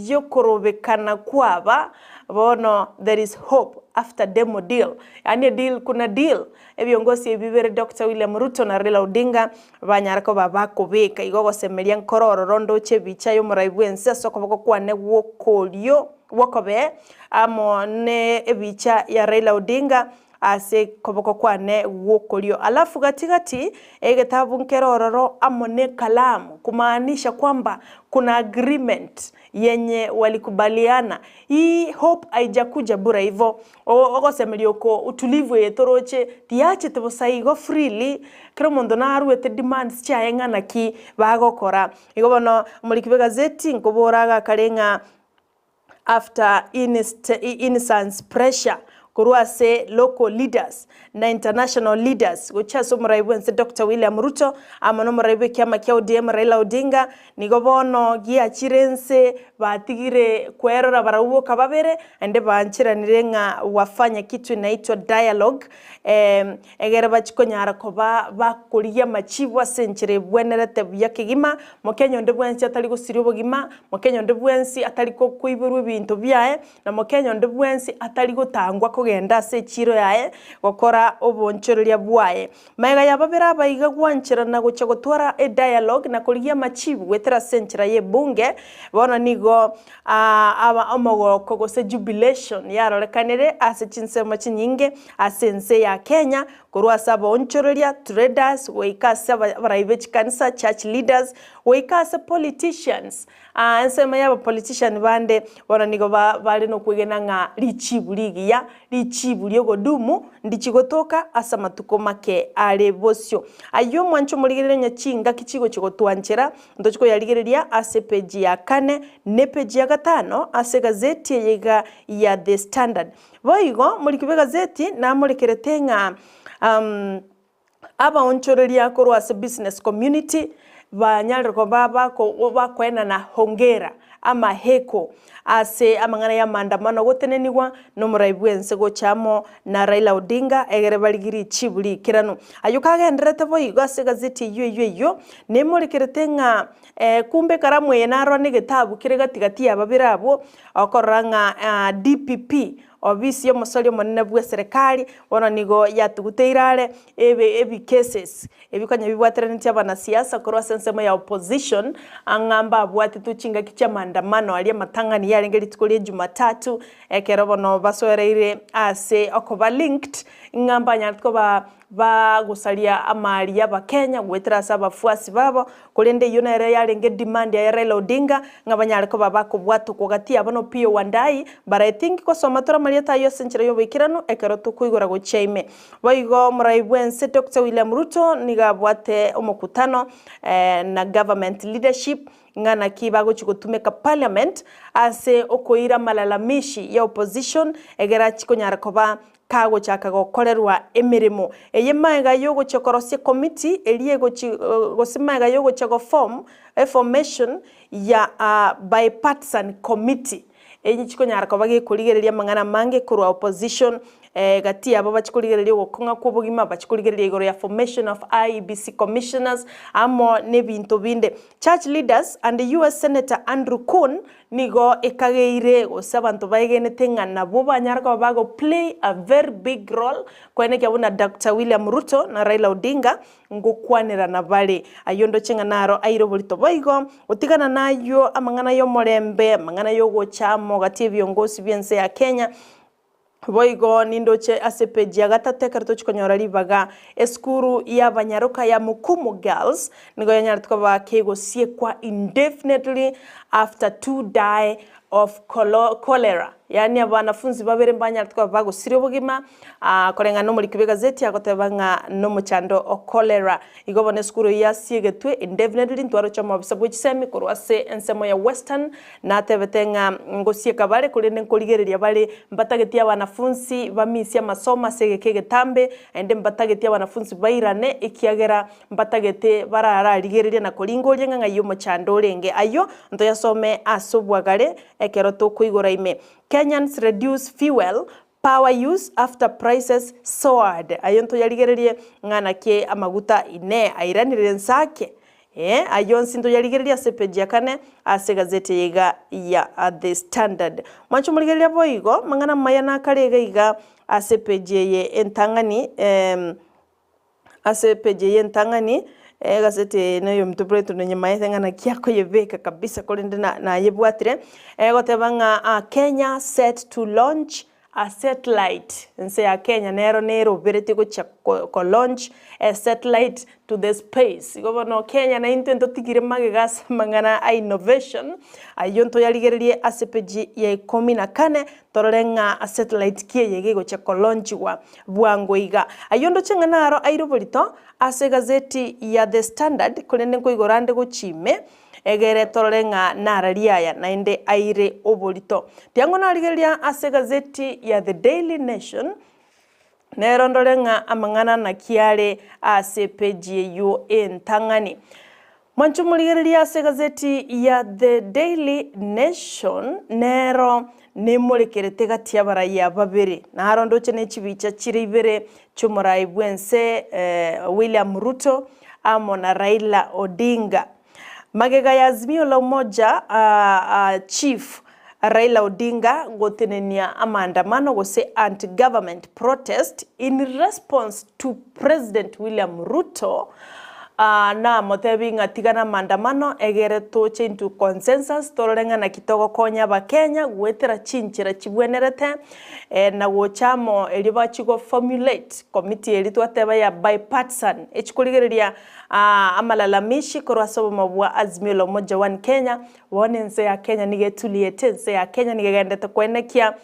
Yokorobekana kwaba bono there is hope after demo deal yaani edeal kuna deal ebiongosi ebi bibere Doctor William Ruto na Raila Odinga banyare koba bakobeka igo ogosemeria nkoro ororo ndoche ebicha yomorai bwense ase okoboko kwane gwokorio gwokobee amo ne ebicha ya Raila Odinga ase koboko kwane gw'okorio. Alafu gati gati egetabu nkere ororo amo nekalamu, kumaanisha kwamba kuna agreement yenye walikubaliana. Hii hope haijakuja bure ivo. Ogosemeria oko utulivu eye toroche tiyachete bosa igo freely, kera omonto naruete demands chiaye ng'a naki bagokora. Igo bono omoriki bw'egazeti nkobora iga akare ng'a after incessant pressure korwa ase local leaders na international leaders gochia ase omorai bwense Doctor William Ruto amo nomorai bwekiama kia ODM Raila Odinga nigo bono giachire ense batigire kwerora barabwo boka babere naende baancheranire ng'a wafanya kitu inaitwa dialogue Egere bachie konyara koba bakorigia amachibu ase enchera ebwenerete buya kegima, mokenya onde bwensi atari gosiria obogima, mokenya onde bwensi atari koiborwa ebinto biaye, na mokenya onde bwensi atari gotangwa kogenda ase echiiro yaye gokora obonchoreria bwaye. Magega ya babere aba iga gwancherana gochia gotwara edialogue na korigia amachibu goetera ase enchera y'ebunge, bono nigo aba omogoko gose jubilation yarorekanire ase chinsemo chinyinge ase ense ya Kenya, korwa ase abaonchoreria, traders, goika ase abarai be chikanisa, church leaders, goika ase politicians. Ensemo ya abapolitician bande bono nigo bare nokwegena ng'a richibu rigiya, richibu riogodumu ndichi gotoka ase amatuko make are bosio. Ayio mwanche omorigereria onye chingaki chigochia gotwanchera, ntochi koyarigereria ase epeji ya kane na epeji ya gatano ase egazeti eye iga ya The Standard. Boigo moriki bw'egazeti namorekerete ng'a abaonchoreria korwa ase business community banyarire koba bakoenana hongera, amaheko, ase amang'ana y'amaandamano gotenenigwa nomorai bw'ense gocha amo na Raila Odinga egere barigie richibu riikeranu. Ayio kagendererete boigo ase egazeti eyio eyio eyio nemorekerete ng'a kumbe ekaramu eye narora negetabu kere gati gati ya babere abwo Okorora ng'a DPP, obisi y'omosori omonene bw'eserekari, bono nigo yatuguteire are ebe ebicases ebi konya bibwateranetie abanasiasa korwa ase ensemo ya opposition ang'a mbabwatetwe chingaki chi'amaandamano aria amatang'ani yarenge rituko ria Jumatatu ekero bono basoereire ase okoba linked ng'a mbanyarete koba Bagosaria amari y'Abakenya goetera ase abafuasi babo, korende eyio nere yarenge demand yaye Raila Odinga ng'a banyare koba bakobwatokwa gati yabo na Opiyo Wandayi, baraetingi gosoma tore amarieta ayio ase enchera y'oboikeranu ekero tokoigora gochia ime. Boigo omorai bwense Doctor William Ruto nigo abwate omokutano na government leadership ng'a naki bagochia gotumeka parliament ase okoira amalalamishi ya opposition egere achie konyara koba Kagochaka gokorerwa emeremo eye magega y'ogochia korosia ekomiti eria egochi gose magega y'ogochia goform eformation ya bipartisan committee eye chikonyara koba gekorigereria amang'ana amange korwa opposition gati yabo bachie korigereria ogokong'a kwa obogima, bachie korigereria igoro ya formation of IEBC commissioners amo na ebinto binde. Church leaders and US Senator Andrew Kuhn Nigo ekageire gose abanto baegenete ng'a nabwo banyare koba bago play a very big role koenekia buna Doctor William Ruto na Raila Odinga ngokwanerana bare. Ayio ndoche ng'a naro aire oborito boigo, gotigana nayio amang'ana y'omorembe, amang'ana y'ogocha amo gati y'ebiongosi bi'ense ya Kenya, Boigo nindoche ase epeji ya gatato ekero tochia konyora ribaga esukuru y'abanyaroka ya Mukumu Girls nigo yanyarete koba kegosiekwa indefinitely after two die of cholera yaani abanafunzi babere mbanyarete koba bagosiria obogima koreng'ana nomoriki bw'egazeti agoteba ng'a nomochando o cholera. Igo bono esukuru eyio yasiegetwe indefinitely ntwaroche omobisa bwe chisemi korwa ase ensemo ya Western Natebete ng'a ngosieka bare, korende nkorigereria bare, mbatageti abanafunsi bamisie amasomo ase egeka egetambe, naende mbatageti abanafunsi bairane, ekiagera mbatagete barararigereria na koringoria ng'a ng'ai omochando orenge. Ayio ntoyasome ase obwagare ekero tokoigora ime. Kenyans reduce fuel power use after prices soared. Ayio ntoyarigererie ng'a naki amaguta inee airanire nse ake? Ee, ayio onsi ntoyarigererie ase epeji ya kane ase egazeti eye iga ya The Standard. Mwanche omorigereria boigo, mang'ana amaya nakare iga iga ase epeji eye entang'ani em, ase epeji eye entang'ani, egazeti eye noyominto Brighton nyamaete ng'a naki akoyebeka kabisa korende na nayebwatire, egoteba ng'a Kenya set to launch A satellite, ense ya Kenya nero neroberetie gochia ko launch a satellite to the space. Igo bono Kenya naintwe ntotigire magega ase amang'ana a innovation, ayio ntoyarigererie ase page ya ikomi na kane, torore ng'a satellite ki eye iga egochia ko launchigwa bwango iga. Ayio ndoche ng'a naro aire oborito ase egazeti ya The Standard, korende nkoigora ande gochia ime, Egere torore ng'a nararie aya naende aire oborito. Tiang'o narigereria ase egazeti ya The Daily Nation, nero ndore ng'a amang'ana naki are ase epeji eyio entang'ani. Mwanche omorigereria ase egazeti ya The Daily Nation, nero nemorekerete gati y'abarayia babere. Naro ndoche ne chibicha chire ibere chi'omorai bw'ense William Ruto amo na Raila Odinga. Magega ya Azimio la Umoja Chief Raila Odinga gotenenia amaandamano gose anti-government protest in response to President William Ruto namotebi ng'a tigana amaandamano egere toche into consensus torore ng'a naki togokonya abakenya goetera chinchera chibwenerete na gocha amo erio bachie go formulate committee eria twateba ya bipartisan echikorigereria amalalamishi korwa ase obomo bwa Azimio la Umoja One Kenya, bono ense ya Kenya nigo etuliete, ense ya Kenya nigo egenderete koenekia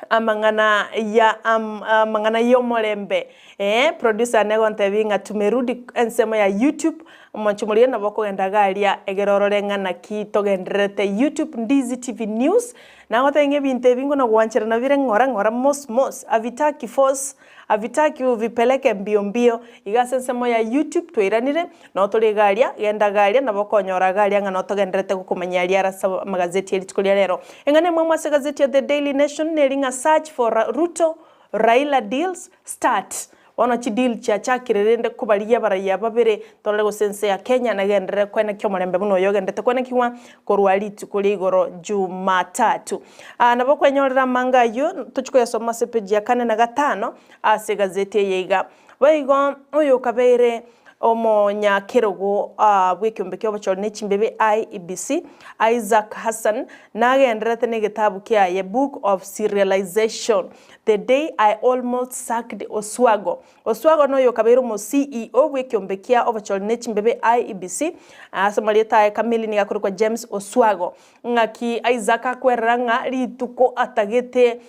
amang'ana ya amang'ana y'omorembe. Eeh producer negontebia ng'a tumerudi ensemo ya YouTube, omonche moria nabo okogenda iga aria egere orore ng'a naki togendererete YouTube Ndizi TV News, nagotebia ng'a ebinto ebi ngona gwancherana bire ng'ora ng'ora mos mos, havitaki force, havitaki uvipeleke mbio mbio, iga ase ensemo ya YouTube twairanire, noo tore iga aria, genda iga aria nabo okonyora iga aria ng'a noo togendererete gokomanyia aria ase amagazeti e rituko ria rero. Eng'ana emwamo ase egazeti ya The Daily Nation neri ng'a search for Ruto Raila deals start. Bono chideal chiachakire rende kobarigia abaraiya babere torore gose ense ya Kenya negenderere koenekia omorembe buna oyo ogenderete koenekigwa korwa rituko ria igoro Jumatatu. Aa nabo okwenyorera amanga ayio tochia koyasoma ase epeji ya kane na gatano ase egazeti eye iga. Boigo oyo okabeire omonyakerogo bw'ekeombe ki'obochori ne chimbebe IEBC, Isaac Hassan, nagendererete negetabu kiaye Book of Serialization, The Day I Almost Sacked Oswago. Oswago noyo okabeire omo CEO bw'ekeombe kia obochori ne chimbebe IEBC, ase amarieta aye kamili nigo akorokwa James Oswago. Ng'aki Isaac akwerera ng'a rituko atagete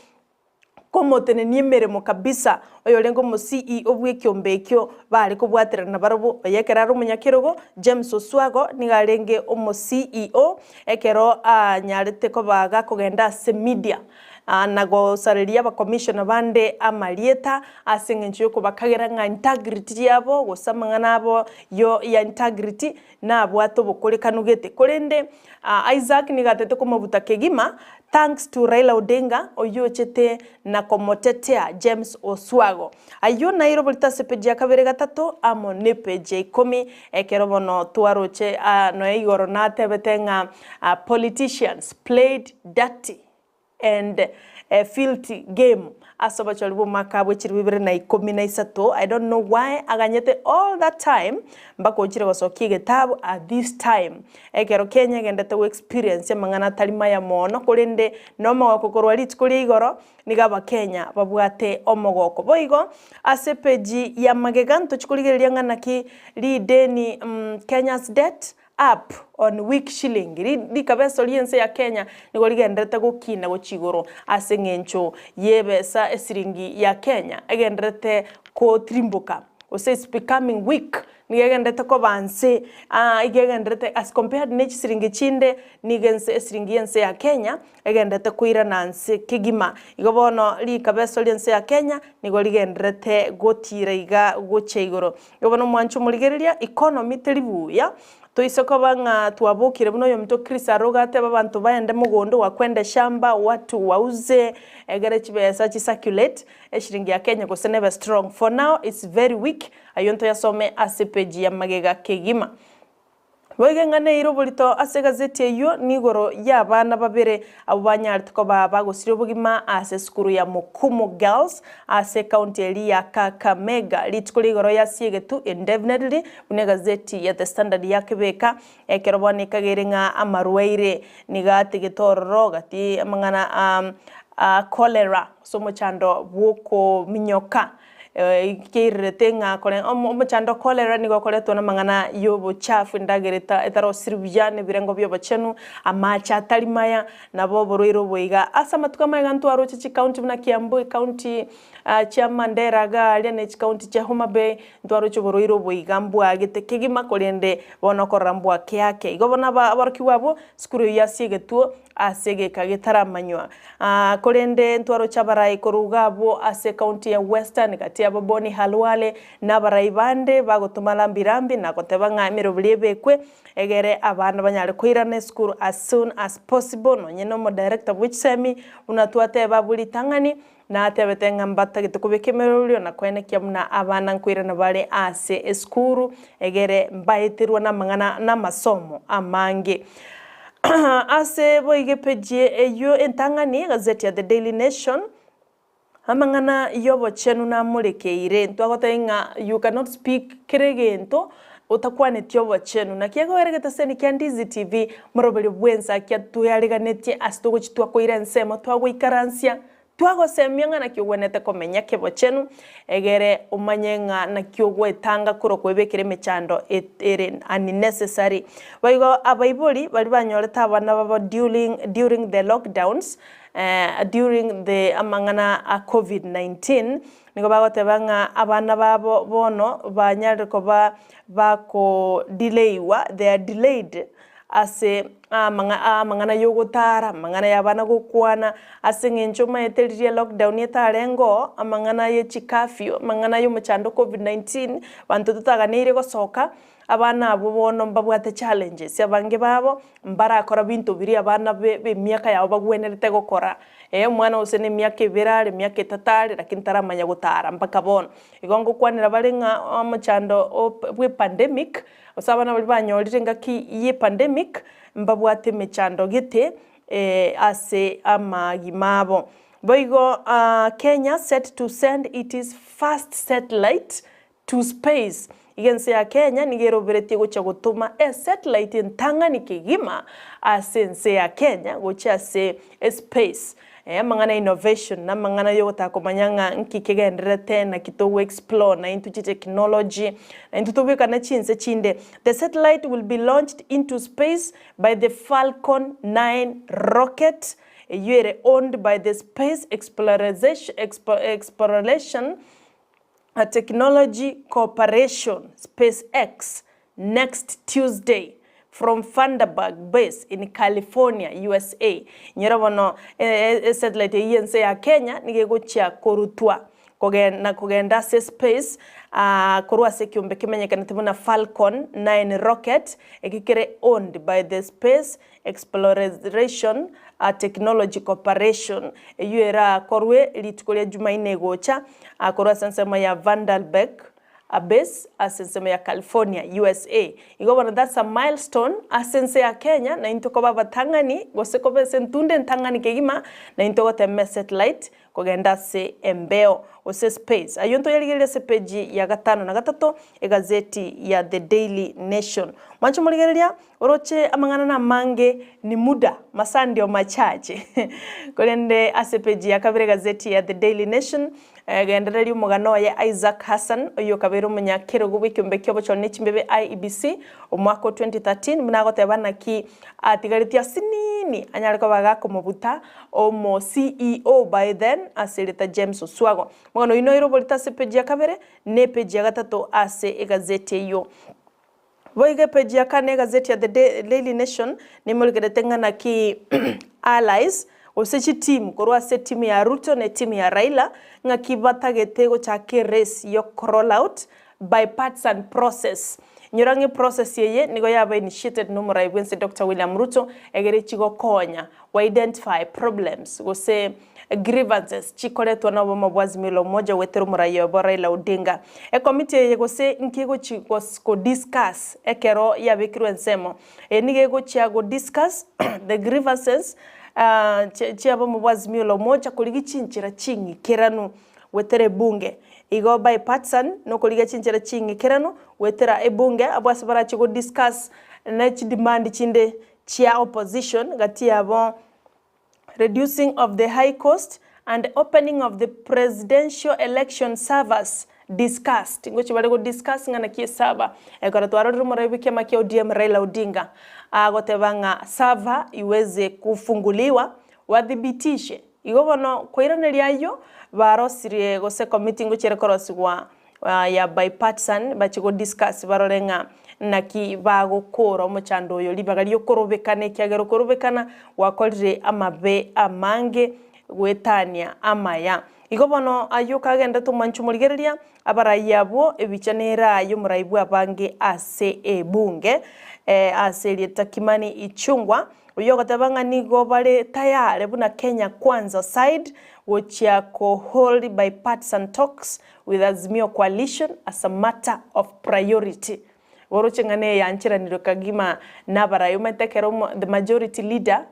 komotenenia emeremo kabisa, oyorenge omo CEO bw'ekiombe ekio bare kobwaterana nabarobwo. Oye ekero are omonyakerogo, James Oswago nigo arenge omo CEO ekero anyarete koba gakogenda ase media na gosareria abacommissioner bande amarieta ase eng'encho yokobakagera ng'a integrity yabo gose amang'ana abo yo ya integrity nabwate obokorekanu gete. Korende Isaac nigo atete komobuta kegima thanks to Raila Odinga oyio ochete na komotetea James Oswago. Ayio naire oborito ase epeji ya kabere gatato amo nepeji ya ikomi ekero bono twaroche nonya igoro natebete ng'a politicians played dirty and a filthy game ase obochori bw'omwaka bwe chilifu ibere na ikomi na isato, I don't know why aganyete all that time mpaka ochire gosokia egetabu at this time ekero Kenya egendete go experience amang'ana atari maya mono korende nomogoko korwa rituko ria igoro nigo abakenya babwate omogoko. Boigo ase epeji ya magega ntochi korigereria ng'a naki rideni Kenya's debt Up on weak shilling, Rikabeso ri'ense ya Kenya nigo rigendererete gokina gochia igoro ase eng'encho y'ebesa esiringi ya Kenya egendererete kotirimboka gose is becoming weak, nigo egendererete koba nse iga egendererete as compared ne chisiringi chinde nigo ense esiringi y'ense ya Kenya egendererete koirana nse kegima. Igo bono rikabeso ri'ense ya Kenya nigo rigendererete gotira iga gochia igoro. Igo bono omwanche omorigereria, economy teri buya, toise koba ng'a twabokire buna oyominto Chris aroge atebe abanto baende mogondo wakwende shamba, watu wauze, egere chibesa chi circulate, eshiringi ya Kenya gose nebe strong. For now it's very weak, ayio ntoyasome ase page ya magega kegima. Boigo eng'ana eire oborito ase egazeti eyio nigoro y'abana babere abwo banyarete koba bagosiria obogima ase esukuru ya Mukumu Girls ase ekaunti eria ya Kakamega rituko rigoro yasiegetwe indefinitely buna egazeti ya The Standard yakebeka ekero bono ekageire ng'a amarwaire nigo atigete ororo gati amang'ana a a cholera ase omochando bw'okominyoka. Keirerete ng'a kore omochando o cholera nigo okoretwa namang'ana y'obochafu, endagera etarosiri buya, na ebirengo bi'obochenu, amache atari maya, nabo oborwaire obo iga. Ase amatuko amaya iga ntwaroche chikaunti buna Kiambu, ekaunti chia Mandera iga aria, ne chikaunti chia Homa Bay, ntwaroche oborwaire obo iga mbwagete kegima korende bono okorora mbwake ake. Igo bono aborokigwa abwo, sukuru eyio ase egetuo ase egeka getaramanywa. Korende ntwaroche abarai korwa iga abwo ase ekaunti ya Western gati yabo Boni Khalwale na abarai bande bagotoma rambi rambi na goteba ng'a emeroberi ebekwe egere abana banyare koirana esukuru as soon as possible nonye na omodirector bwe chisemi buna twateba abwo ritang'ani natebete ng'a mbatagete kobeka emeroberio na koenekia buna abana nkoirana bare ase esukuru egere mbaeterwe namang'ana na amasomo amange. Ase boigo epeji eyio entang'ani, egazeti ya The Daily Nation, amang'ana y'obochenu namorekeire. Ntwagotebia ng'a you cannot speak kera egento otakwaneti obochenu. Naki egoeregete seni kia Ndizi TV, moroberio bwensa kia tweareganetie ase togochi twakoira ensemo twagoikaransia Twagosemia ng'a naki ogwenerete komenya kebochenu, egere omanye ng'a naki ogwetanga korwa kwebekera emechando ere unnecessary. Boigo abaibori baria banyorete abana babo during during the lockdowns, during the amang'ana a covid 19, nigo bagoteba ng'a abana babo bono banyarire koba bako delaywa, they are delayed Ase amang'ana y'ogotaara, amang'ana y'abana gokwana, ase eng'encho omanyete riria lockdown etarenge oo, amang'ana ye chicurfew, amang'ana y'omochando covid 19, banto totaganeire gosoka, abana abwo bono mbabwate challenges, abange babo mbarakora binto biria abana be emiaka yabo bagwenerete gokora. Eh omwana gose na emiaka ebere are, emiaka etato are, lakini taramanya gotaara mpaka bono. Igo ngokwanera bare ng'a omochando o bwe epandemic, Gose abana baria banyorire engaki y'epandemic mbabwate emechando gete ase amagima abo. Boigo Kenya set to send its first satellite to space. Iga ense ya Kenya nigo eroberetie gochia gotoma esatellite entang'ani kegima ase ense ya Kenya gochia ase espace. Amang'ana ya innovation na amang'ana yogotaka komanya ng'a nki kegendererete naki togo explore na intwe chitechnology na intwe tobwekane chinse chinde. The satellite will be launched into space by the Falcon 9 rocket eyio ere owned by the Space Exploration Technology Corporation, SpaceX, next Tuesday from Vandenberg Base in California, USA. Inyora bono esatellite eyio y'ense ya Kenya nigo egochia korutwa na kogenda ase space korwa ase ekiombe kemenyekanete buna Falcon 9 rocket, eki kere owned by the Space Exploration Technology Corporation, eyio erakorwe rituko ria Jumaine egocha korwa ase ensemo ya Vandenberg Base ase ensemo ya California, USA. Igo bono that's a milestone ase ense ya Kenya naintwe koba abatang'ani gose koba ase entunda entang'ani kegima naintwe gotema esatellite kogenda ase embeo gose space. Ayio ntoyarigererie ase epeji ya gatano na gatato egazeti ya The Daily Nation. Mwanche morigereria Oroche amang'ana namange ni muda, masaa ndio machache. Korende ase epeji ya kabere egazeti ya The Daily Nation, gendereria omogano oye Isaac Hassan, oyio okabeire omonyakerogo bw'ekiombe ki'obochori ne chimbebe IEBC omwaka o 2013 buna agoteba naki atigaretie asinini anyare koba gakomobuta omo CEO by then ase erieta James Oswago. Omogano oyio noire oborito ase epeji ya kabere na epeji ya gatato ase egazeti eyio. Boigo epeji ya kane egazeti ya The Daily Nation nemorigerete ng'a naki allies gose chitimu korwa ase etimu ya Ruto na etimu ya Raila ng'aki batagete gochaka erace yo roll out bipartisan process. Inyora ng'a eprocess eye nigo yaba initiated na omorai bwense Doctor William Ruto egere chigokonya go identify problems gose grievances chikoretwa na obomo bwa Azimio la Umoja goetera omorai obo Raila Odinga. Ekomiti eye gose nki egochi go discuss ekero yabekirwe ensemo Eye nigo egochia go discuss the grievances chiabomo bwa Azimio la Umoja korigia chinchera ching'ikeranu goetera ebunge. Igo bipartisan nokorigia chinchera ching'ikeranu goetera ebunge abwo ase barache go discuss ne chidemand chinde chia opposition gati yabo reducing of the high cost and opening of the presidential election servers discussed. Ngochia bare go discuss ng'a naki eserver ekero twarorire omorai bw'ekiama kia ODM Raila Odinga agoteba ng'a server iweze kufunguliwa wathibitishe. Igo bono koiraneria ayio barosirie gose committee ngochia ere korosigwa ya bipartisan bachie go discuss barore ng'a naki bagokora omochando oyo ribaga riokorobekana ekiagera okorobekana gwakorire amabe amange goetania amaya. Igo bono ayio kagenderete omwancho omorigereria abarai abwo ebicha nere aye omorai bw'abange ase ebunge ase erieta Kimani Ichung'wa Oyio ogoteba ng'a nigo bare tayare buna Kenya Kwanza side gochia ko hold bipartisan talks with Azimio coalition as a matter of priority. Boroche ng'a neyancheranirwe kagima nabarai omanyete ekero the majority leader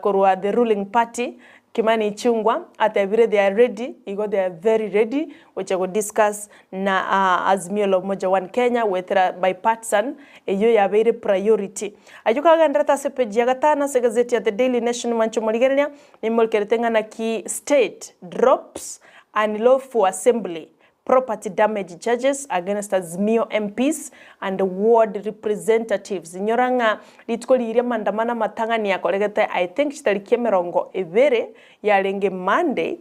korwa the ruling party Kimani Ichung'wa atebire they are ready, igo they are very ready gochia go discuss na Azimio la Umoja One Kenya goetera bipartisan eyio yabeire priority. Ayio kagenderete ase page ya gatano ase egazeti ya The Daily Nation mwanche omorigereria, nimorikerete ng'a naki state drops unlawful assembly property damage charges against Azimio MPs and ward representatives. Inyora ng'a rituko riria amandamano amatang'ani akoregete I think chitariki emerongo ebere yarenge Monday,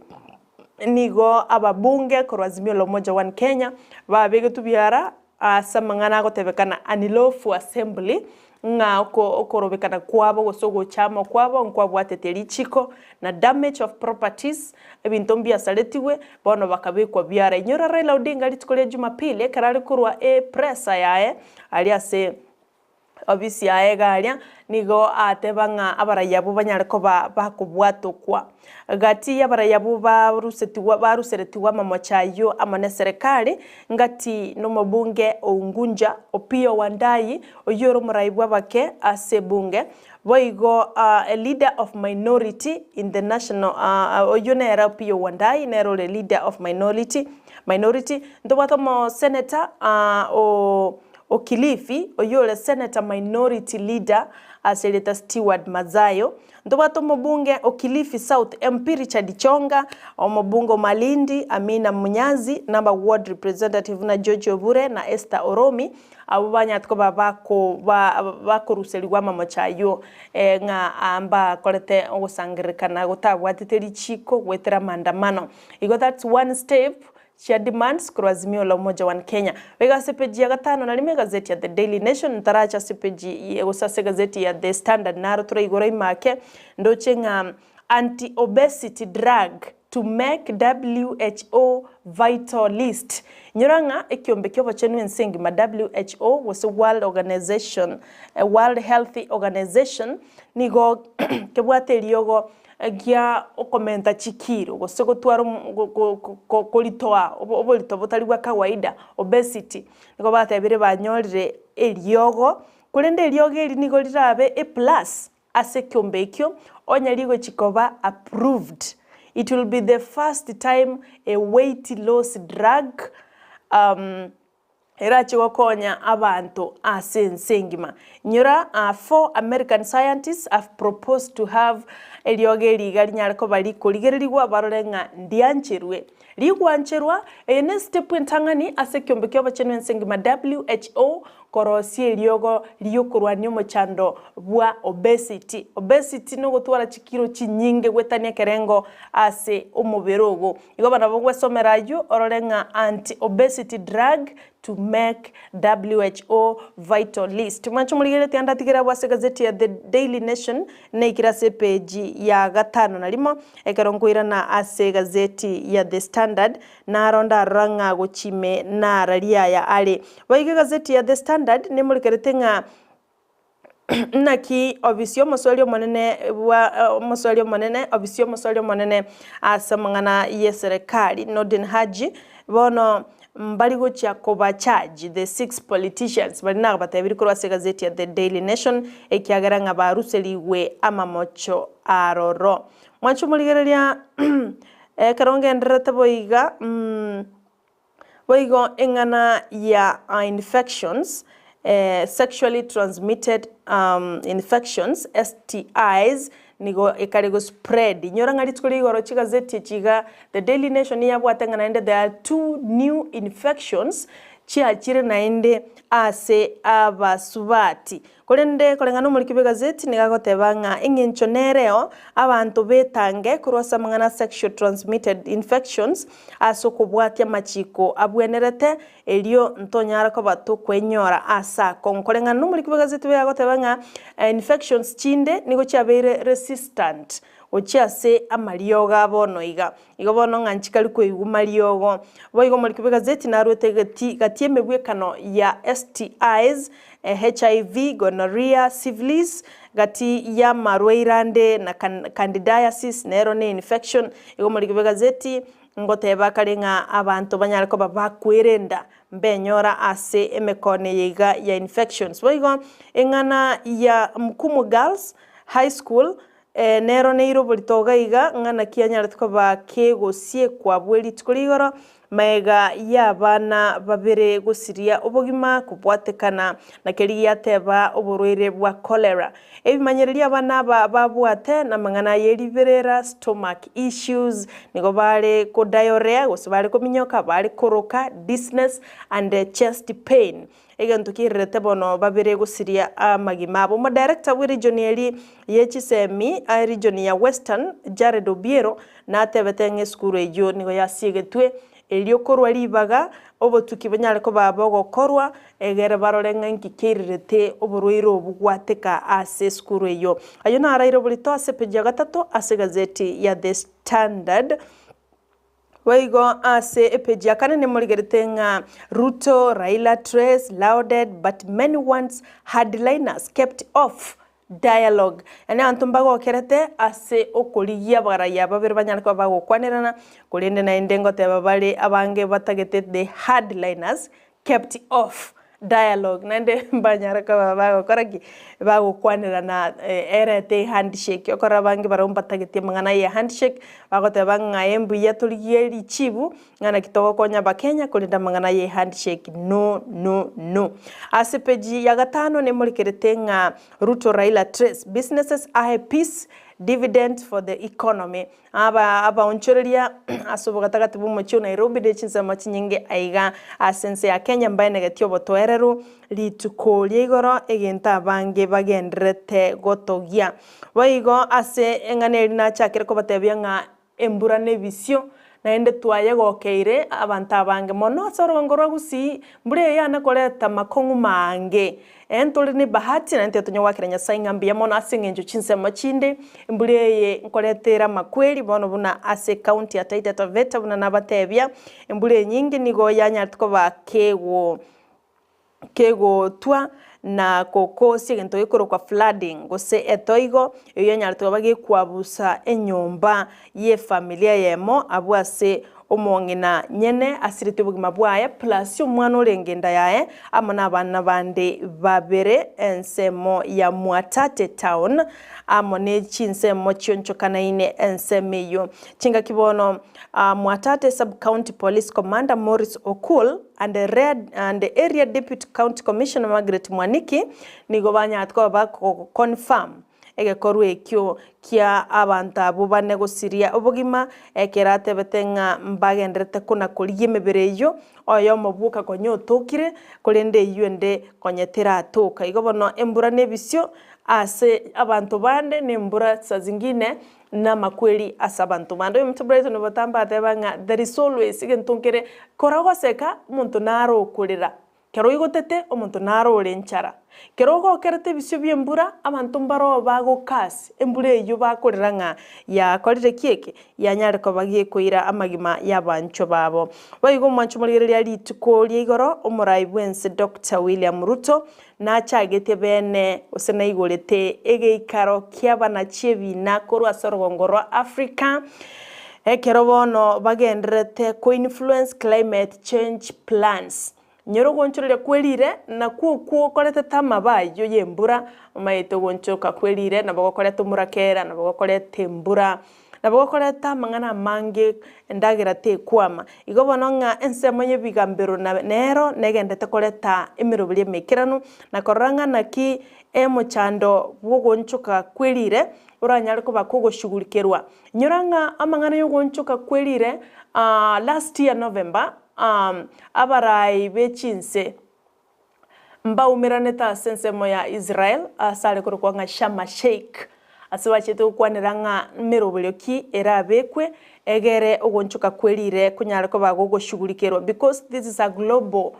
Nigo ababunge korwa Azimio la Umoja One Kenya babegetwe biara ase amang'ana agotebekana Unlawful Assembly ng'a okorobekana kwabo gose ogocha amo kwabo nkwabwatetie richiko na damage of properties, ebinto mbiasaretigwe bono bakabekwa biara. Inyora Raila Odinga rituko ria Jumapili ekero are korwa epresa yaye aria ase Obisi yaye iga aria nigo ateba ng'a abarai abwo banyare koba bakobwatokwa. Gati y'abarai abwo barusetigwe baruseretigwe amamocho ayio amo neserekari, ngati nomobunge o Unguja, Opiyo Wandayi, oyio ore omorai bw'abake ase ebunge, boigo a leader of minority in the national oyio nere Opiyo Wandayi nere ore leader of minority minority, ntobwate omosenator o O Kilifi, oyio ore Senator Minority Leader ase erieta Steward Madzayo, ntobwate omobunge o Kilifi South MP Richard Chonga, omobunge o Malindi Amina Munyazi, na aba ward representative buna George Obure na Esther Oromi, abwo banyarete koba bako bakoruserigwa amamocho ayio ng'a mbakorete ogosangererekana gotabwatete richiko goetera amaandamano. Igo that's one step Chia demands korwa Azimio la Umoja One Kenya. Baiga ase epeji ya gatano na rimo egazeti ya The Daily Nation ntarache ase epeji gose ase egazeti ya The Standard naro toraigore ime ake ndoche ng'a Anti-obesity drug to make WHO vital list. Inyora ng'a ekiombe ki'obochenu ense engima WHO gose World Organization World Health Organization nigo kebwate eriogo Gia okomenta chikiro, gose gotwara koritoa oborito botari bwa kawaida, obesity, nigo batebire banyorire eriogo, korende eriogo eri nigo rirabe a plus ase ekiombe ekio, onye rigochi koba approved. It will be the first time a weight loss drug Erache gokonya abanto ase ense engima. Inyora, Four American scientists have proposed to have eriogo eri iga rinyare koba rikorigererigwa barore ng'a ndiancherwe. Rigwancherwa, eye ne step entang'ani ase ekiombe ki'obochenu ense engima WHO korosia eriogo riokorwania omochando bwa obesity. Obesity nogotwara chikiro chinyinge goetania ekerengo ase omobere ogo. Igo nabo gwesomera ayio orore ng'a anti obesity drug to make WHO vital list. Mwanche omorigeretie ande atigere abwo ase egazeti ya The Daily Nation neikire ase epeji ya gatano na rimo ekero nkoirana ase egazeti ya The Standard naro ndarora ng'a gochime nara riaya are. Boigo egazeti ya The Standard. Standard nemorikerete ng'a Naki obisi y'omosweri omonene bwa omosweri omonene obisi y'omosweri omonene ase amang'ana y'eserekari Nordin Haji bono mbari gochia koba charge the six politicians baria nabatebirie korwa ase egazeti ya The Daily Nation ekiagera ng'a baruserigwe amamocho aroro. Mwanche omorigereria ekero ngendererete boiga. Boigo eng'ana ya infections, sexually transmitted infections, STIs, nigo ekare go spread. Inyora ng'a rituko ria igoro chigazeti echi iga The Daily Nation yabwate ng'a naende there are two new infections chiachire naende ase abasubati. Korende koreng'ana nomoriki bw'egazeti nigo agoteba ng'a eng'encho nereo abanto betange korwa ase amang'ana a sexual transmitted infections ase okobwatia amachiko abwenerete, erio ntonyara koba tokwenyora ase akong'u. Koreng'ana nomoriki bw'egazeti boigo agoteba ng'a infections chinde nigo chiabeire resistant gochia ase amariogo a bono iga. Igo bono ng'a nchikari koigwa mariogo. Boigo omoriki bw'egazeti narwete gati gati emebwekano ya STIs, HIV, gonorrhea, syphilis, gati y'amarwaire ande na candidiasis nero ne infection. Igo omoriki bw'egazeti ngoteba kare ng'a abanto banyare koba bakwerenda mbenyora ase emekone eye iga ya infections. Boigo eng'ana ya Mkumu Girls High School Nero neire oborito iga iga, ng'a naki anyarete koba kegosiekwa bwe rituko rigoro, magega y'abana babere gosiria obogima kobwatekana na keria giateba oborwaire bwa cholera. Ebimanyererio abana aba babwate namang'ana ye riberera, stomach issues, nigo bare ko diarrhea gose bare kominyoka, bare koroka, dizziness and chest pain. Egento kiairerete bono babere gosiria amagima abo. Omodirector bwe region eri ye chisemi a region ya Western, Jared Obiero, natebete ng'a esukuru eyio nigo yasiegetwe erio korwa ribaga obotuki bonyare koba bogokorwa egere barore ng'a inki kiairerete oborwaire obo gwateka ase esukuru eyio. Ayio naraire oborito ase epeji ya gatato ase egazeti ya The Standard. Boigo ase epeji ya kane nemorigerete ng'a Ruto, Raila trace lauded but many wants hardliners kept off dialogue. Yaani abanto mbagokerete ase okorigia abaraiya babere banyare koba bagokwanerana, korende naende ngoteba bare abange batagete the hardliners kept off dialogue naende mbanyare koba bagokora ki? Bagokwanerana erete ehandshake okorora abange barabwo mbatageti amang'ana ya ehandshake, bagoteba ng'a embuya torigie richibu ng'a naki togokonya abakenya korende amang'ana ya ehandshake no no no. Ase page ya gatano nemorekerete ng'a Ruto Raila trace businesses ahe peace dividend for the economy. Aba abaonchoreria ase obogatagati bw'omochie o Nairobi ne chinsemo chinyinge aiga ase ense ya Kenya mbaenegetie obotoereru rituko ria igoro egento abange bagendererete gotogia. Boigo ase eng'ana eria nachakire kobatebia ng'a embura nebisio naende twayegokeire abanto abange mono ase orogongo rwa Gusii mbura eye yane koreta makong'u maange. Ee, ntore nebahati, naende tiga tonye goakera Nyasae ng'a mbuya mono ase engencho chinsemo chinde embura eye nkoreta ere amakweri, bono buna ase ecounty ya Taita Taveta buna nabatebia, embura enyinge nigo yanyarete koba kego kegotwa na gokosia egento gekorokwa flooding gose etoigo, eyio yanyarete koba gekwabusa enyomba y'efamilia eyemo abwo ase omong'ina nyene asirete obogima bwaye, plus omwana orenge enda yaye, amo nabana bande babere ensemo ya Mwatate town, amo ne chinsemo chionchokanaine ensemo eyio. Chingaki bono Mwatate Sub-County Police Commander Maurice Okul and and Area Deputy County Commissioner Margaret Mwaniki nigo banyarete koba bako confirm Egekorwa ekio kia abanto abwo bane gosiria obogima, ekero atebete ng'a mbagendererete kona-korigia emebere eyio, oyomo bwoka konya otokire, korende eyio ende konya teratoka. Igo bono embura nebisio ase abanto bande, na embura saa zingine namakweri ase abanto bande. Oyomonto Brighton botambe ateba ng'a there is always egento nkere, kora goseka omonto nare okorera. Kero oigotete, omonto naro ore enchara. Kero ogokerete ebisio bi'embura, abanto mbaroo bagokasi embura eyio bakorera ng'a yakorire ki eke, yanyare koba gekoira amagima y'abanchwa babo. Boigo omwancho morigereria rituko ria igoro, omorai bw'ense Doctor William Ruto nachagete bene gose naigorete egeikaro ki'abanachi ebina korwa ase orogongo rwa Africa, ekero bono bagendererete ko-influence climate change plans. Nyora ogoonchoreria kwerire, nakwo okwo okoretete amabe ayio y'embura, omanyete ogoonchoka kwerire nabo gokoreta omorakera, nabo gokoreta embura, nabo gokoreta amang'ana amange endagera tekwama. Igo bono ng'a ensemo y'ebigambero na nero negendete koreta emeroberi emekeranu, na korora ng'a naki emochando bw'ogoonchoka kwerire oranyare koba kogoshughulikerwa. Nyora ng'a amang'ana y'ogoonchoka kwerire last year November, Abarai be chinse mbaumeranete ase ensemo ya Israel ase are korokwa ng'a Sharm Sheikh, ase bachete gokwanera ng'a meroberio ki erabekwe egere ogoonchoka kwe rire konyare koba gogoshughulikerwa because this is a global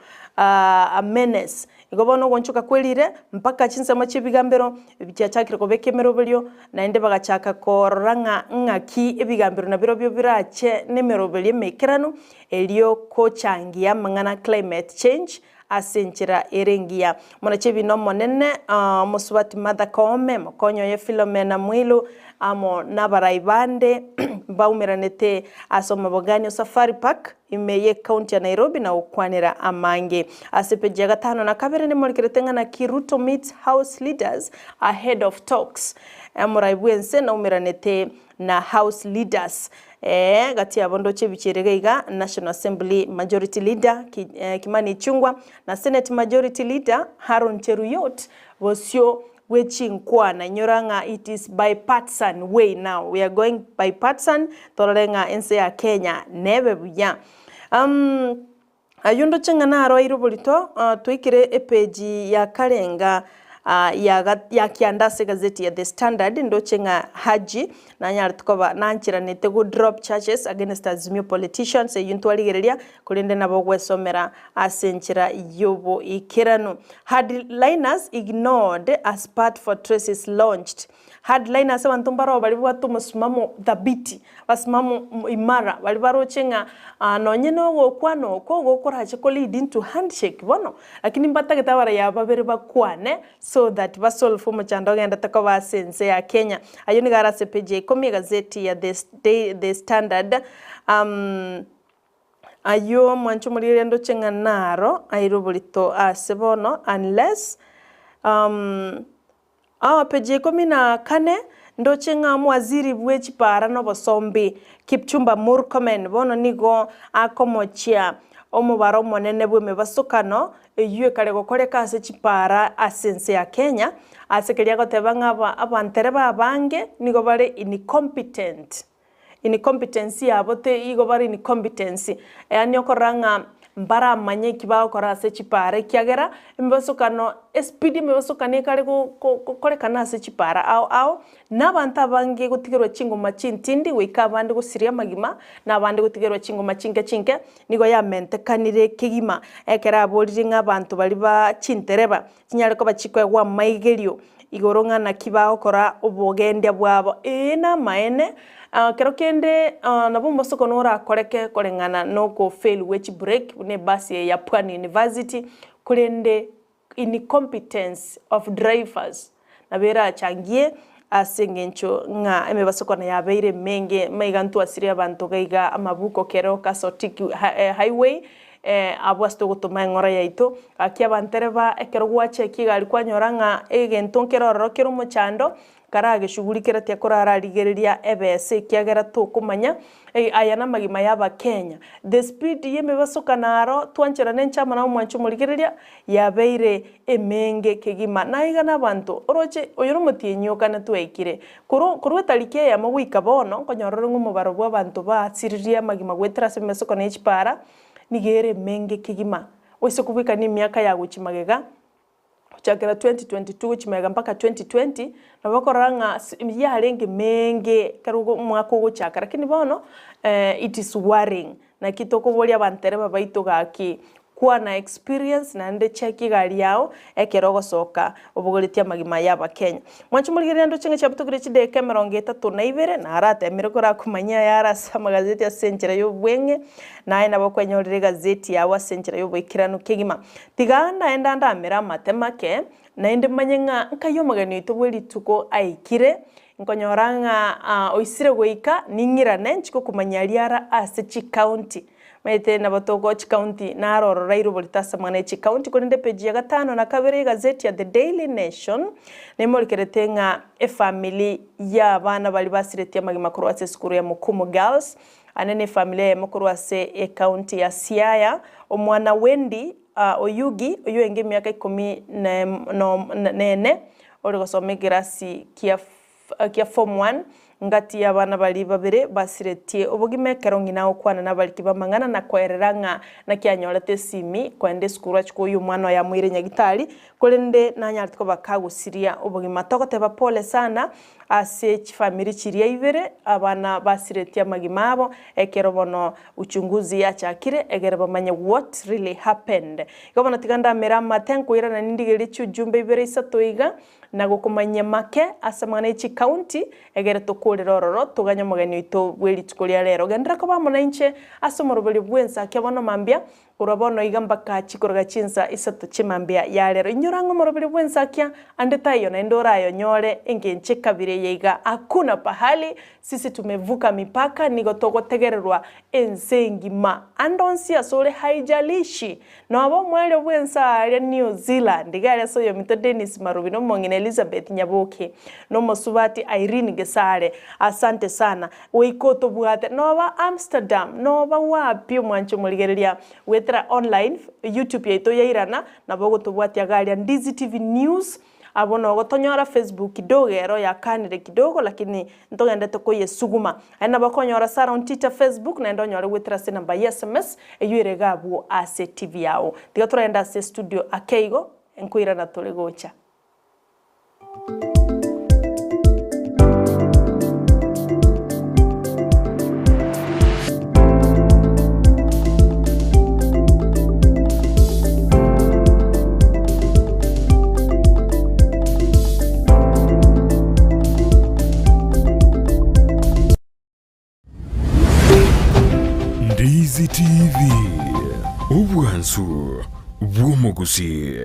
menace. Igo bono ogoonchoka kwe rire mpaka chinsemo chi'ebigambero chiachakire kobeka emeroberio, naende bagachaka korora ng'a ng'aki ebigambero nabirobio birache nemeroberio emeikeranu, erio kochangia amang'ana climate change ase enchera ere engiya. Monachi ebina omonene omosubati Martha Koome, mokonyi oye Philomena Mwilu amo nabarai bande mbaumeranete ase omobogani o Safari Park ime ye county ya Nairobi na gokwanera amange. Ase peji ya gatano na kabere nemorikerete ng'a naki Ruto meets House leaders ahead of talks. Omorai bwense naumeranete na House leaders. Ee, gati yabo ndoche ebichie ere iga, National Assembly Majority Leader Kimani Ichung'wa na Senate Majority Leader Haron Cheruiyot bosio bwe chinkwana. Inyora ng'a it is bipartisan way now, we are going bipartisan torore ng'a ense ya Kenya nebe buya. Ayio ndoche ng'a naroeire oborito, twaikire epeji ya karenga ya kianda ase egazeti ya The Standard, ndoche ng'a Haji nanyarete koba nancheranete go drop charges against Azimio politicians, eyio ntwarigereria, korende nabo ogwesomera ase enchera y'oboikeranu. Hardliners ignored as part for traces launched. Hardliners abanto mbaroo baria babwate omosimamo thabiti, basimamo imara, baria baroche ng'a nonye na ogokwana oko gokorache ko lead into handshake bono, lakini mbatagete abarai aba babere bakwane so that ba solve omochando ogendete koba ase ense ya Kenya. Ayio nigo are ase page ya ikomi egazeti ya The Standard. Ayio mwanche omorigereria ndoche ng'a naro aire oborito ase bono unless. Peji ya ikomi na kane, ndoche ng'a omowaziri bwe chipara na obosombi, Kipchumba Murkomen, bono nigo akomochia omobaro omonene bw'emebasokano eyio ekare gokoreka ase chipara ase ense ya Kenya, ase keria agoteba ng'a abantereba abange nigo bare incompetent. Incompetency yabo te igo bare incompetency, yaani okorora ng'a mbaramanye eki bagokora ase chipara ekiagera emebasokano espeed emebasokano ekare go go gokorekana ase chipara ao ao, na abanto abange gotigerwa chingoma chintindi goika abande gosiria amagima, na abande gotigerwa chingoma chinke chinke, nigo yamentekanire kegima ekero aborire ng'a abanto baria ba chintereba chinyare koba chikoegwa amaigerio igoro ng'a naki bagokora obogendia bwabo. Ee namaene, kero kende nabo omosoko norakoreke koreng'ana nokofail gwe chibreak buna ebus eye ya Pwani University, korende incompetence of drivers nabo erachangie ase eng'encho ng'a emebasokano yabeire emenge, maiga ntwasirie abanto iga iga amabuko kero Kasotik highway, abwo ase togotoma eng'ora yaito, gaki abantereba ekero gwacheki egari kwanyora ng'a egento nkere ororo kere omochando, karageshugurikera tiakorararigereria ebesa ekiagera tokomanya aya namagima ya abakenya. The speed yemebasokano aro twancherana enchama na omwancho omorigereria yabeire emenge kegima. Naiga nabanto oroche oyo nomotienyi okane twaikire korwa korwa etariki eyemo goika bono nkonyora ore ng'a omobaro bwa abanto basiririe amagima goetera ase emebasokano ye chipara nigo ere emenge kegima. Oise kobwekania emiaka ya gochia magega. Gochakera 2022 gochia magega mpaka 2020, nabo okorora ng'a yarenge menge ekero omwaka ogochaka lakini bono it is worrying. Naki tokoboria abantereba baito gaki, Kwana experience naende check egari yao ekero ogosoka obogoretie amagima y'abakenya. Mwanche morigereria ndoche ng'a chiabutokire chidakika 32 na aratemire korakomanyia ayare ase amagazeti ase enchera y'obweng'e naye nabo okwenyorera egazeti yao ase enchera y'oboikeranu kegima. Tiga naende andamere amate make naende manye ng'a nkai omogeni oito bwe rituko aikire nkonyora ng'a oisire goika ning'irane nchike okomanyia aria ara ase chicounty. Maete nabo togo chikaunti naro ororaire oborito ase amang'ana e chikaunti korende epeji ya gatano na kabere y'egazeti ya The Daily Nation nemorekerete ng'a efamiri y'abana baria basiretie amagima korwa ase esukuru ya Mukumu Girls ane ne efamiri eyemo korwa ase ekaunti ya Siaya omwana Wendy Oyugi oyio oenge emiaka ikomi nene ore gosoma ekerasi kia kia form one, ngati y'abana baria babere basiretie obogima ekero ng'ina agokwana nabariki b'amang'ana na koerera ng'a naki anyorete esimi koenda esukuru achie koyia omwana oye amoire nyagitari, korende nanyarete koba kagosiria obogima. Togoteba pole sana ase chifamiri chiria ibere abana basiretie amagima abo ekero bono uchunguzi yachakire egere bamanye what really happened. Igo bono tiga ndamere amate nkoirana nindigererie chiujumbe ibere isato iga. Na gokomanyia make ase amang'ana e chikaunti, egere tokoorere ororo, toganye omogeni oito bwe rituko ria rero. Genderera koba amo nainche ase omoroberio bw'ensa kia bono mambia, korwa bono iga mpaka chikoroga chinsa isato chimambia ya rero. Inyora ng'a omoroberio bw'ensa kia ande taiyo naende orayonyore engencho ekabira eye iga, Hakuna pahali sisi tumevuka mipaka, nigo togotegererwa ense engima. Ande onsi asore haijalishi Noba omwerio bw'ense aaria New Zealand, iga aria ase oyominto Dennis Marubi na omong'ina Elizabeth Nyaboke, na omosubati Irene Gesare. Asante sana. Goika otobwate. Noba Amsterdam, noba wapi omwanche omorigereria goetera online, YouTube yaito yairana, nabo ogotobwatia iga aria Ndizi TV News. Abwo nogotonyora Facebook kidogo ero yakanire kidogo lakini ntogendete koyesuguma. Aye nabo okonyora Sarah on Twitter, Facebook naende onyore goetera ase enamba ya sms eywo ere iga abwo ase TV yao. Tiga toragende ase estudio ake igo nkoirana tore gocha. Ndizi TV, obwansu bw'omogusii.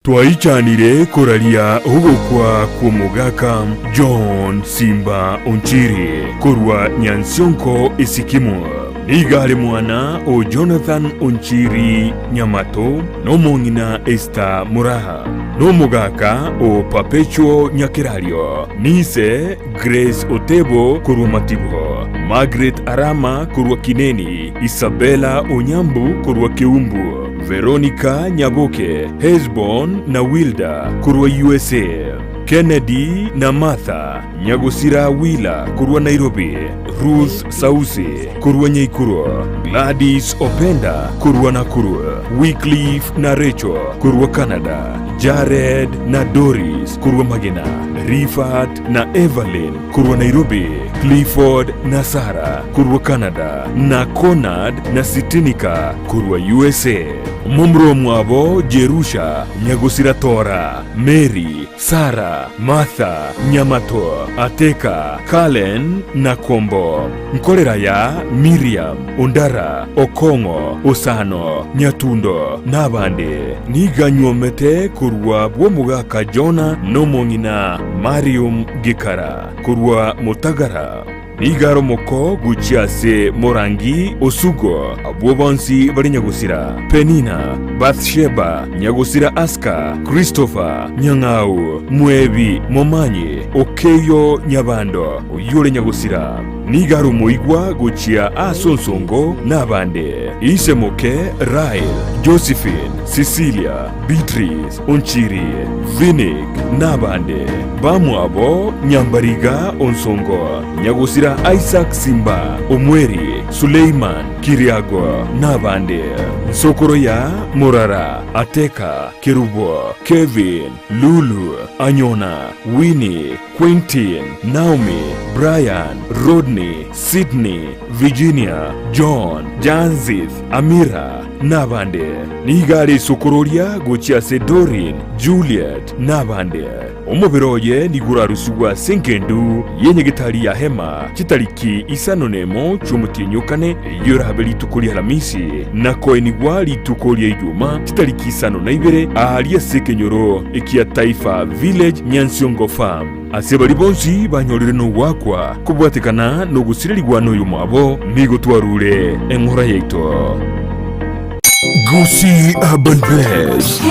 Twaichanire koraria ogokwa kw'omogaka John Simba Onchiri korwa Nyansionko Esikimo. Nigo are mwana o Jonathan Onchiri Nyamato na omong'ina Esther Muraha, na omogaka o Perpetual Nyakerario, niise Grace Otebo korwa Matibo, Margaret Arama korwa Kineni, Isabella Onyambu korwa Keumbu, Veronica Nyaboke, Hesbon na Wilda korwa USA, Kennedy na Martha Nyagosira Wila korwa Nairobi, Ruth Sausi korwa Nyaikuro, Gladys Openda korwa Nakuru, Wycliffe na Rachel korwa Canada, Jared na Doris korwa Magena, Rifat na Evelyn korwa Nairobi, Clifford na Sarah korwa Canada, na Conard na Sitinika korwa USA. Momura omwabo Jerusha, nyagosira Tora, Mary, Sara, Martha, Nyamato, Ateka, Kalen, na Kombo. Nkorera ya Miriam, Ondara, Okong'o, Osano, Nyatundo, nabande. Nigo anywomete korwa bw'omogaka Jona nomong'ina Marium Gikara korwa Motagara. Nigo are omoko gochia ase Morangi Osugo, abwo bonsi bare nyagosira, Penina, Bathsheba, nyagosira Aska, Christopher, Nyang'au, Mwebi, Momanyi, Okeyo Nyabando, oyio ore nyagosira. Nigo are omoigwa gochia ase onsongo nabande, ise moke Rael, Josephine, Cecilia, Beatrice, Onchiri, Vinik, nabande. Bamwabo Nyambariga Onsongo, nyagosira Isaac Simba, Omweri. Suleiman, Kiriago, nabande. Nsokoro ya Murara, Ateka, Kerubo, Kevin, Lulu, Anyona, Winnie, Quintin, Naomi, Brian, Rodney, Sydney, Virginia, John, Janzith, Amira, nabande. Nigo are isokoro oria gochia ase Doreen, Juliet, nabande. Omobere oye nigo orarusigwe ase engendu y'enyagetari ya Hema chitariki isano nemo chi'omotienyi o kane, eyio erabe rituko ri'Alamisi, na koenigwa rituko ria Ijuma chitariki isano na ibere aaria ase ekenyoro ekia Taifa Village, Nyansiongo Farm. Ase baria bonsi banyorire nogoakwa kobwatekana nogosirerigwa noyomwabo, nigo twarure eng'ora yaito. Gusii Urban Blaze.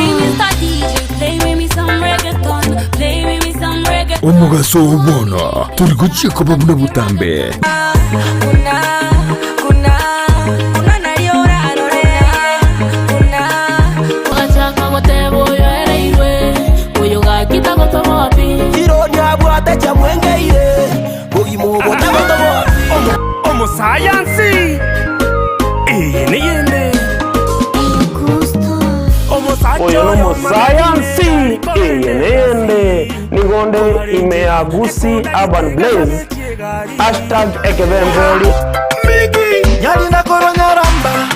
Omogaso oo bono tori gochia koba buna botambe. Omosayansi eye neyende. Oyo nomosayansi eye neyende. Nigo nde ime ya Gusii Urban Blaze hashtag ekebemberi. Nyarina korwa Nyaramba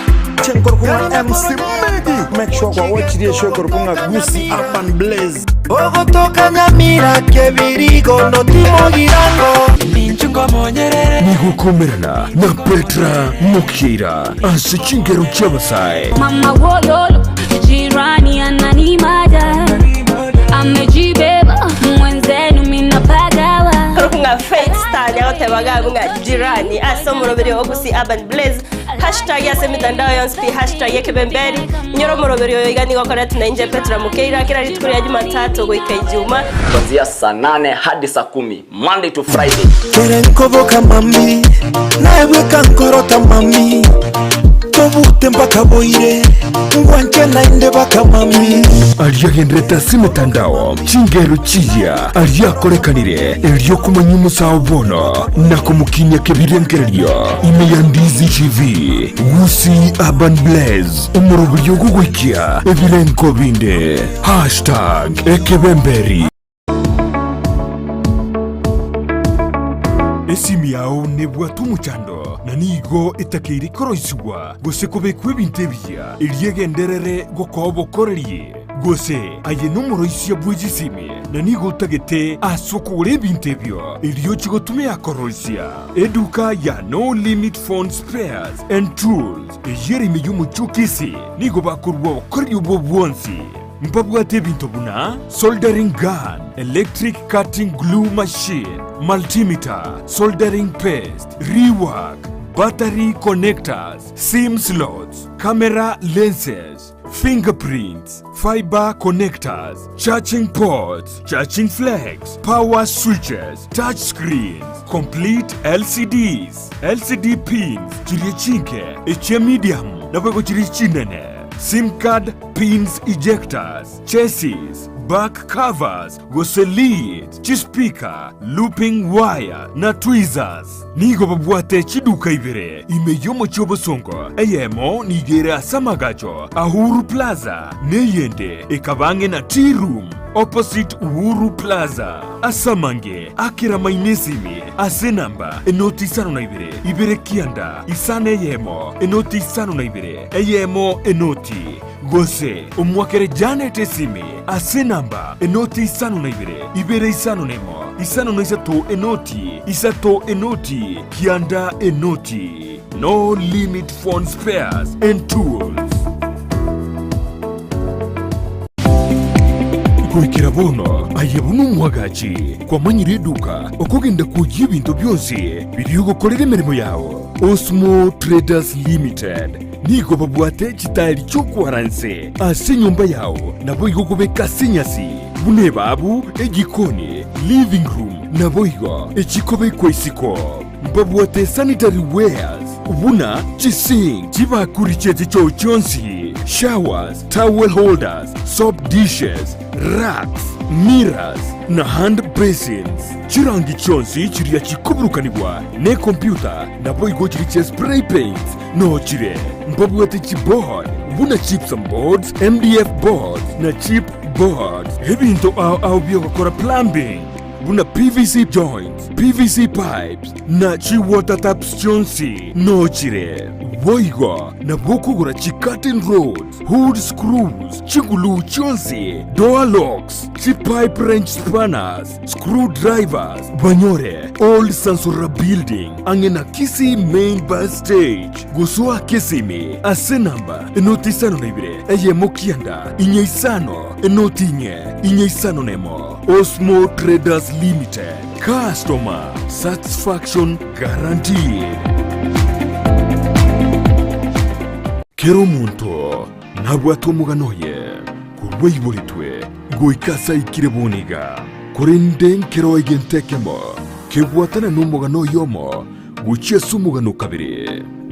Chenkorokwa MC Miggy Make sure kwa watch show ekorokwa ng'a Gusii Urban Blaze. Ogotoka Nyamira Kebirigo notimogirango Nigokomerana na Petra Mokeira ase chingero chi'abasae. Mama wololo jirani ananimada amejibeba mwenzenu minapagawa Ng'a Faith Star nyagoteba gabu ng'a jirani ase omoroberi o Gusii Urban Blaze hashtag ase emitandao yonsi pi hashtag ekebemberi inyore omoroberi oyo iga nigo okoretwa na inche Petra Mokeira kera rituko ria Jumatatu goika Ijuma. Kuanzia saa nane hadi saa kumi Monday to Friday. Kere nkoboka mami, naebweka nkorota mami, tobute mpaka boire, ngwanche naende baka mami. Aria agenderete ase emetandao, chingero chiya aria akorekanire, erio komanya omosao bono na komokinia kebirengererio ime ya Ndizi TV, Gusii Urban Blaze, omoroberio ogogoikia ebirengo binde. Hashtag ekebemberi. Esimi yao nebwate omochando, na nigo etakeire koroisigwa gose kobekwa ebinto ebiya, erio egenderere gokoa obokoreri. Gose aye nomoroisia bwe chisimi, na nigo otagete ase okogora ebinto ebio, erio ochie gotumia koroisia. Eduka ya No Limit Phone Spares and Tools, eyio ere ime y'omochie o Kisii, nigo bakorua obokoreri obwo bwonsi. Mbabwate ebinto buna soldering gun, electric cutting glue machine, multimeter, soldering paste, rework, battery connectors, sim slots, camera lenses, fingerprints, fiber connectors, charging ports, charging flex, power switches, touch screens, complete LCDs, LCD pins chiria chinke, echia medium, naboigo chiria chinene, sim card pins ejectors, chassis, back covers, gose leads, chispeaker, looping wire, na tweezers. Nigo babwate chiduka ibere ime y'omochie obosongo, eyemo nigo ere ase amagacho a Uhuru Plaza, na eyende ekaba ang'e na Tea Room opposite Uhuru Plaza. Ase amange akera maino esimi ase enamba enoti isano na ibere, ibere kianda, isano eyemo, enoti isano na ibere, eyemo enoti. Gose omoakere Janet esimi ase enamba enoti isano na ibere, ibere isano na emo, isano na isato enoti, isato enoti, kianda enoti. No Limit Phone Spares and Tools. Goikera bono aye buna omwagachi kwamanyire eduka okogenda kwoyia ebinto bionsi biria ogokorera emeremo yao. Osmo Traders Limited. Nigo babwate chitaeri chi'okwara inse ase enyomba yao, naboigo kobeka ase enyasi, buna ebaabu, ejikoni, living room, naboigo echikobekwa isiko. Mbabwate sanitary wares buna chisink, chibakuri chie chichoo chionsi, showers, towel holders, soap dishes, racks. Mirrors na hand basins. Chirangi chionsi chiria chikoburukanigwa nekompyuta naboigo chiria chia spray paints noo chire. Mbabwate chiboard buna gypsum boards, MDF boards na chip boards. Ebinto ao ao biogokora plumbing buna PVC joints, PVC pipes na chi water taps chionsi noo chire. Boigo nabo okogora chi curtain rods, Hood screws, chiguluu chionsi, door locks, chipipe wrench spanners, screw drivers, banyore Old Sansora Building ang'e na Kisii Main Bus Stage. Gosoa Kisimi ase namba enoti isano na ibere eyemo kianda inye isano enoti inye inye isano nemo. Osmo Traders Limited, customer satisfaction guaranteed. Kera omonto nabwate omogano oye korwa aiboretwe goika ase aikire bono iga, korende nkero egento ekemo kebwatana nomogano oyomo gochia ase omogano o kabere.